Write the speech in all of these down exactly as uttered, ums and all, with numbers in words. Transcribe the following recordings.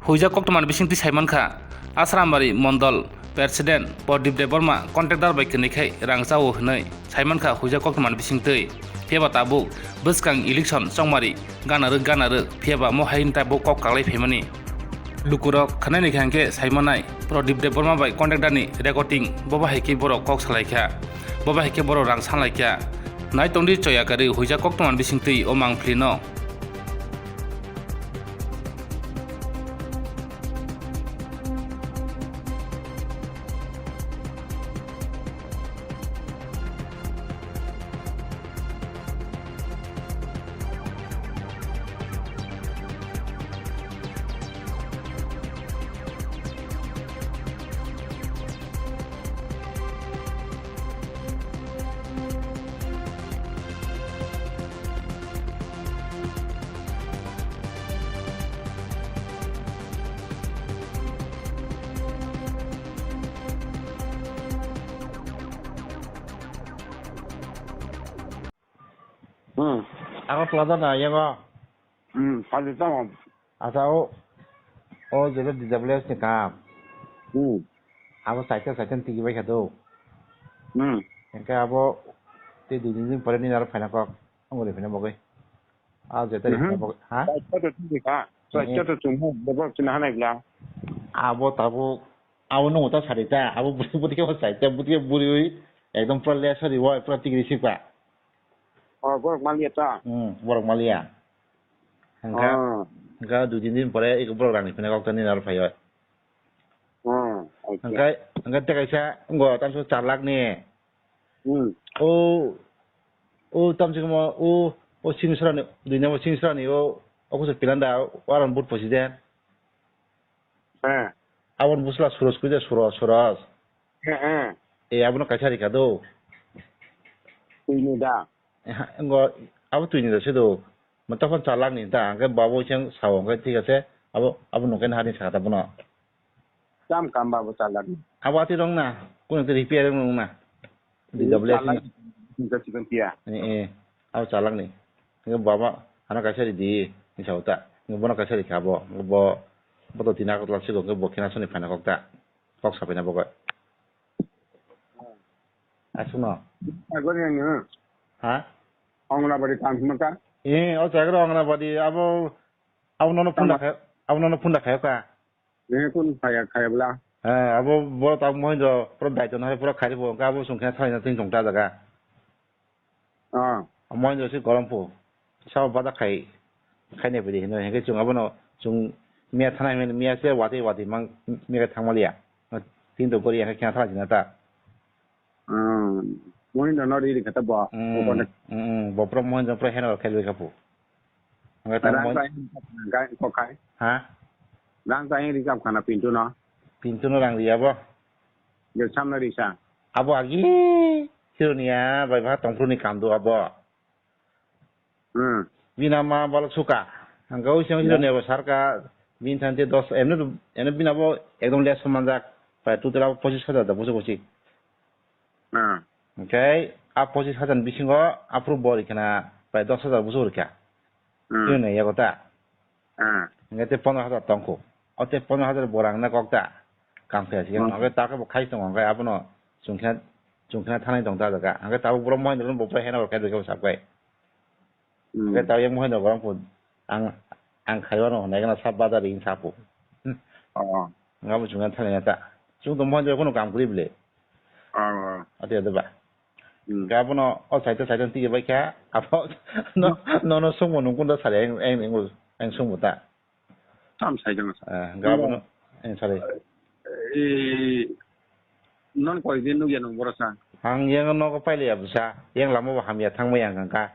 Huijak koktwmani bisingtwi saimankha, Asrambari Mondol President Pradip Debbarma contractor bai kwnwi khai rang chao hwnwi saimankha huijak koktwmani bisingtwi. Phiyaba tabuk bwskang election chongmari gana rwk gana rwk, phiyaba mo hai tabuk kok kaglai phaimani. Lukurok khwnaini khe hwnkhe saimanai Pradip Debbarma bai contractor ni recording, bo bahai khe borok kok salaikha, bo bahai khe borok rang sanlaikha. Nai tongdi choya kwrwi huijak koktwmani bisingtwi o mangpili no. Hmm. Agartala da na yango. Hmm, phalwi tamo. Acha o, o jele D W S ni kam. Hmm. Abo cycle cycle tigi bai kha do. Hmm. Engke abo te dui din din pore ni aro phaina kok. Angori phaina bogoi. A je tari Mhm. phaina bogoi. Ha? Cycle to tigi kha. Eh, eh. Cycle to chungmo bebak china hanai bla. Abo tabo, abo nungo ta sari ta. Abo budi budi khe bo sai ta. Budi buri ui. Ekdom pura le sari wa, pura tigri sikpa. Oh, borok maliya ta? Hmm, borok maliya. Hingkha, Oh. hingkha dui tin din pore eko borok rang ni phina kok tani naro phaio. Oh, okay. Hingkha, hingkha tei kaisa wngkha tamso char lakh ni. Hmm. O, o tamso khe mo, o, o Singsrani, dui number Singsrani o, o kusu pilanda, o aron board president. He. Aboni bwsla Suroj kwrwi de, Suroj, Suroj. He, he. E, abono kaisa rikha do. Twini da? He, ngo, abo twini da se do. Mo tokon chalak ni ta, hwnkhe babo cheng sao, hwnkhe thik ase. Abo, abo nungkhe nahani sakha ta bono. Kam, kam babo chalak ni. Abo ati rong na, kuno te repair rong na. Di Ni double chalak ni. Hingke chikon tiya. Eh, eh. Abo chalak ni. Hingke baba, ano kaisa ridi, ni sao ta. Hingke bono kaisa rikha bo. Bo, bo to tina kotla sigo, hingke bo khena soni phaina kok ta. Kok sapaina bo kok. Aswkno. Agor yang ni, ha? Ha? Anganwadi kam hima ka? Eh, o chagra Anganwadi, abo, abo nono phunda Tama- kha-, abo nono phunda khayo ka? Eh, kun khaya, khaya bla? Eh, abo boro tak Mohindra, pura daito nahai pura khari bo, ka abo sung khe thai na tin tong ta jaga. Ah. Mohindra si Golompur. Sao bada khai, khai ne bidi hino, hingke chung abono, chung miya thana hingke miya se wati wati mang, miya thangmaliya. Tin to gori hingke kya thana jina ta. Hmm. Mohindra no ri ri kata bo. Hmm, Bo kono hmm, hmm. Bo pro Mohindra pro heno khel wi kapu. Hingke ta Rang Mohindra ta hingke ko khai. Ha? Rang ta hingke ri kap khana Pintu no. Pintu no rang ri abo. Ge sam no ri sa. Abo agi. Hironiya bai ba tongpru ni kandu abo. Hmm. Bina ma balok suka. Hingke ui siyang siro nebo sarka, bini thani te dos, emne, emne bina bo ekdom less manjak, prai total abo pochis hajar da, bujo buji. Hmm. Hingke a pochis hajar ni bisingo aphuru bo rikhe na prai dos hajar bujo rikha. Hmm. Siro ne yago ta. Ah. Hingke te pondro hajar tongkho. O te pondro hajar bo rang na kok ta. Kam khe siya. Hmm. Hingke ta khe bo khai tongo, hingke abono chwng khe, chwng khe thanai tong ta jaga. Hingke ta bo borok Mohindra no bo phai heno khe rwkhe bo sab kai. Hmm. Hingke ta yang Mohindra gorong pho. Ang, ang khai wano hwnai gana sab bazar ring sapo. Oh. Nga bo chwng khe thanai ta. Chwng to Mohindra kono kam kri bile. Oh. Ate ate ba. Hmm. Ga bono o side side tigi bai kha. Abo no, no, no, sungmo nung kunda sari ang, ang, ang, ang sungmo ta. Tam sai jang sa. Eh, ga bono, eh, sorry. Eh, non koi din nugya nung boro sa. Ang yang no ko paile ya bsa. Yang lama bo hamya thang mai ang ka.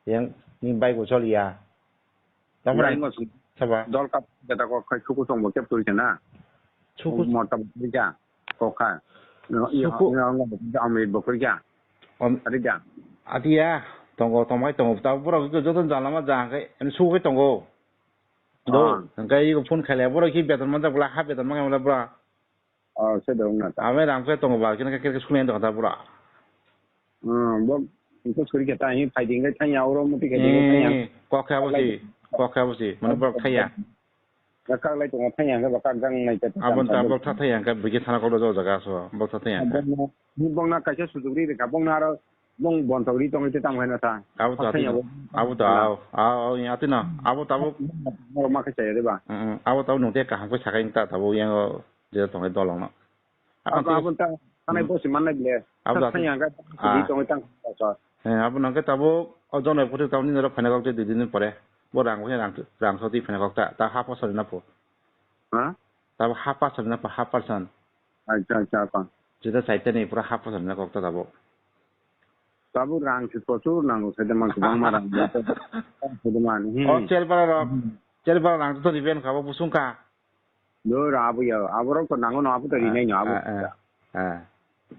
Yang ni bai go chol ya. Tamra Bai ngo sung. Saba. Dol kap kata ko khai suku song bo kep turi kana. Suku. Mota bo kuri ka. Ko kha. Yo, yo, Suku. Yo, ngo bo kuri ka, amit bo kuri ka. Om. Ari ka. Ati ya. Tongo, tongmai tongo. Ta boro joto jala ma ja kai. Em suku kai tongo. Do. Ah. Kai ko phone khaile boro ki beton ma ja bla ha beton ma bla bro. Oh, se dong na ta. Ame ram khe tongo ba, kene khe khe sukuni ando ta pura. Hmm, bo, ko suri khe ta hi fighting khe thang ya, oro muti khe ding khe thang ya. Eh, kok khe abo si. Kok khe abo si, mane borok thaiya. Kak lai tongo, thaiya hwnkhe bo kak jang nai khe. Abo ta borok tha thaiya hwnkhe bikhe thana koklo o jaga so, borok tha thaiya hwnkhe. Bongno, bongno kaisa sujuk ri rwkha, bongno aro bong bonthok ri tongwi tei tamo hino ta. Abo to Thaiya ati, bo. Abo to, aw, aw, aw, ya ati no, abo tabuk. Borok ma khe chaya de ba. Mm, mm, abo tabuk nung tei kaham khe sakai ta tabuk yang o je tong dolong no. Abo, abo ta, kanai bosi mannai ble. Abo ta, thang yang ka, ah, di tongwi tang ka. Eh, abo nang khe tabuk, o jonai phuti tabuk nini rok phaina kok tei dui din pore. Bo rang, rang, rang soti phaina kok ta, ta half percent na pho. Ha? Tabuk half percent na pho, half percent. Acha, acha, apa. Juda saitani pura half percent na kok ta tabuk. Tabuk rang se prochur nango, saitama kwbangma rang. Saitama, hmm. O, Cherpara rok, Cherpara rang to riben ka, bo busung ka. Dor, abo ya, aborok to nango no, abo to rinai no, abo. Ah, ah, ah.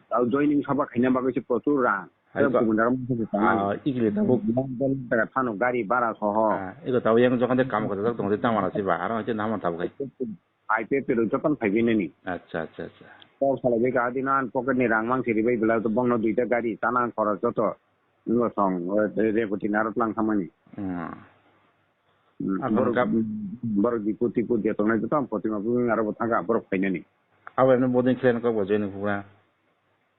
Tao joining sabha khaina bagwi se prochur rang. Hai ko. Kubun jaga mungsa se tangnani. Ah, ikile tabuk. Long long jaga thano gari bhara soho. Ah, iko tabo yang jokhon de kam kajak tong de tamara se ba, aro haite nama tabuk hai. Hai pe pero jokhon phaibi nani. Acha, acha, acha. Tao salai bai ka adina an pocket ni rang mang se ribai bela to bongno duita gari tanang khoros joto. Ngo song, o, re-, reboti naro tlang thamani. Hmm. Hmm, Ang borok, kap- borok dipu tipu dia tongnai joto ang Protima bumung aro bo thangka borok phainani. Abo emne bodin khlai nokha bo joining phugra.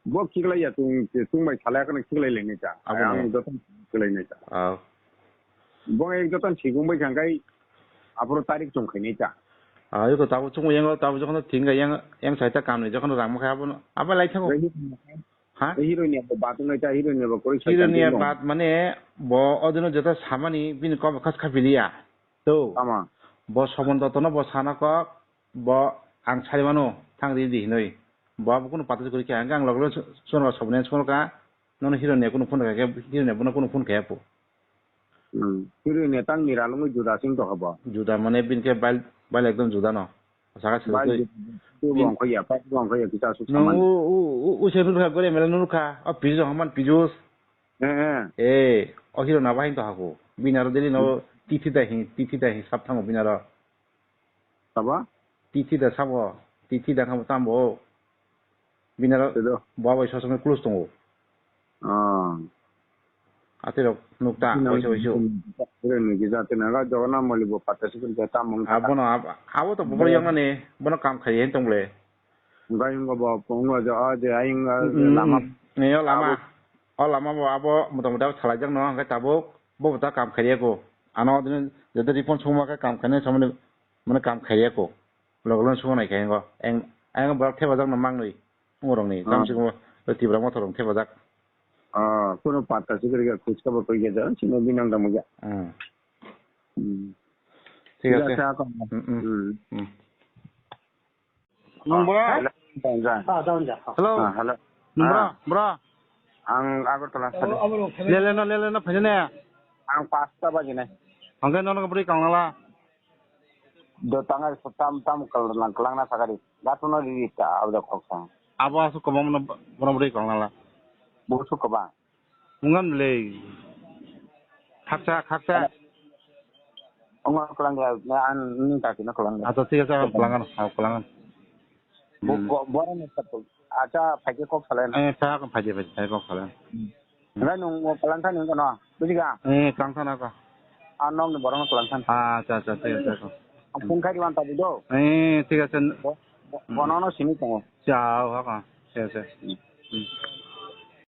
Bo khiklai ya tung, tung bai salai akhano khiklai lai nai ta. Abo Ang no. Joto khiklai nai ta. Ah. Bo ek joto sigum bai khangkai aboro tarik chung khai nai ta. Ah, iko tabo chung yang tabo jokhon thing yang, yang saita kamni jokhon rang makhai abo no. Abo lai thango. Bai ni Ha? Hero ni abo bat wngwi ta, hero ni abo kwrwi Hero ni bat mane bo odino jeta samani bini kok khas khapiliya. To. Tama. Bo somon dotono bo sana kok, bo ang sari mano thang ri di hinoi. Bo abo kunu pata kwrwi kha, ang log log sono sobne sono ka, nono hero ni kunu phone kha, hero ni bono kunu phone kha po. Hmm. Hero ni tang ni ralungwi juda sing to habo. Juda mane bini khe bail, bail ekdom juda no. Saka sirtwi. Bai, tu bong khoya, pa bong khoya, kita asuk Nung saman. U, u, u, u se nurkha gore mela nurkha. O pijus haman pijus. Eh, eh. Eh, o hero na bahai to hako. Binaro deli no tithi da hi, tithi da hi sab thango binaro. Sabo? Tithi da sabo. Tithi da khamo tambo. Binaro Sedo. Bo bai sosong close tongo. Ah. Atirok nukta, waisa waisu. Ore nukisa, tinaga Jogona moli bo pata sikul jeta mung kata. Abono, ab-, abo to bubur yang nani, bono kam khai hen tong ble. Gai ngo bo, ngo jo, o je, ai ngo Mm, lama. Ne, o lama. Abo. O lama bo, abo, mota mota salai jak no, hingke tabuk, bo bo ta kam khai ya ko. Ano, dini, jete ripon suma ke kam khai ne, samani, mane kam khai ya ko. Log log sugo nai khe ngo. Eng, eng borok thepajak no mangnwi. Ungorokni, ah, tamsiko Tipra mothorrok thepajak. Ah, kuno patta sikirga khuska bo koi geda, sino binang da muja. Hmm. Hmm. Thik ase. Thik ase, ako. Hmm, hmm. Hmm. Hmm. Nung bro? Hello. Hello. Ah, hello. Ah, hello. Nung bro, ah, bro. Ang Agartala sani. Lele no, lele no, phai ne. Ang pasta baji nai. Angke nono bri kanglala. Do tangai tam tam kal-, lang-, kalangna sakari. Gatuno riri ta, abda khoksa. Abo asu kobang no, bono bri kanglala. Bo su kobang. Mungan le. Khaksa, khaksa. Ongo kalang ya, na an ning ta kino kalang ya. Acha, thik ase, ang kalangan, ang kalangan. Bo-, hmm, bo-, borok ni sabo. Acha, phaikhe kok salayan. Eh, phaikhe, phaikhe, phaikhe kok salayan. Hmm. Ngai nung mo kalang thani kono, buji ga? Eh, kalang thana ko. A nok ni borok no kalang thani. Ah, acha, acha, thik ase ko. Ang phone khai diwan ta bujo. Eh, thik ase. Bo-, bo-, hmm, bono no sini tongo. Cha, ha ka. Thik ase. Hmm. Hmm.